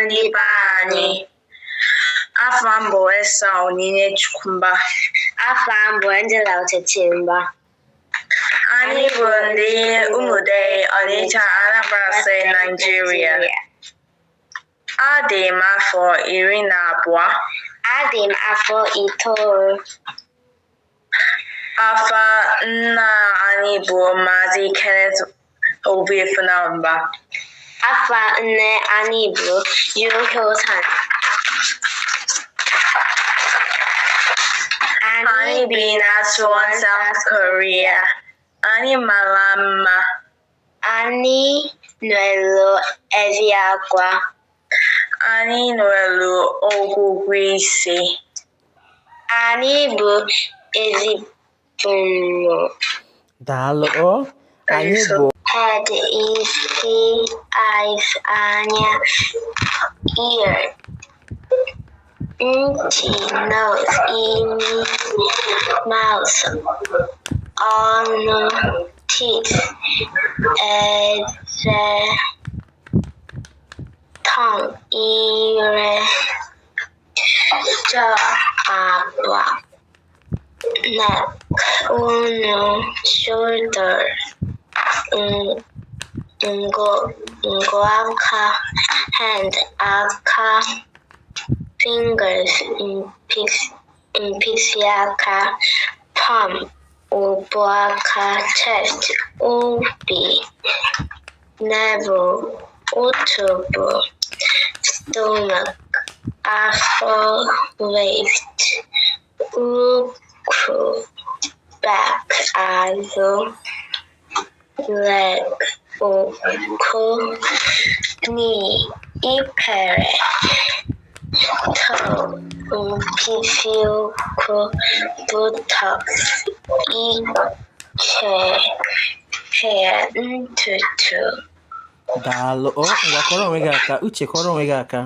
Ndị be anyị. Afa m bụ Esa Onyinye Chukwumba. Afa m bụ Angela Ochechimba. Anyị bụ ndị Umudei, Onitsha, Anambra State, Nigeria. Adị m afọ 12. Adị m afọ 9. Afa nna anyị bụ Maazị Kenneth Obiefuna. Afa nne anyị bụ Yu Hyo-san. Anyị bi na Suwon, South Korea. Anyị mara mma. Anyị nwere ezi agwa. Anyị nwere ọgụgụ isi. Anyị bụ ezigbo ụmụ. Daalụ o. Anyị bụ Head, isi, eyes, anya, ear, ntị, nose, imi, mouth, ọnụ, teeth, eze, tongue, ire, jaw, agba, neck, unu, shoulder, ngụ aka, hand, aka, fingers, mkpịsị aka, palm, ubu aka, chest, obi, navel, otubo, stomach, afọ, waist, ukwu, back, azụ, leg, ụkwụ, knee, ikpere, toe, mkpịsị ụkwụ, buttocks, iche, hair, ntutu. Daalụ o. Ngwa, kọrọ onwe gị aka. Uche, kọrọ onwe gị aka.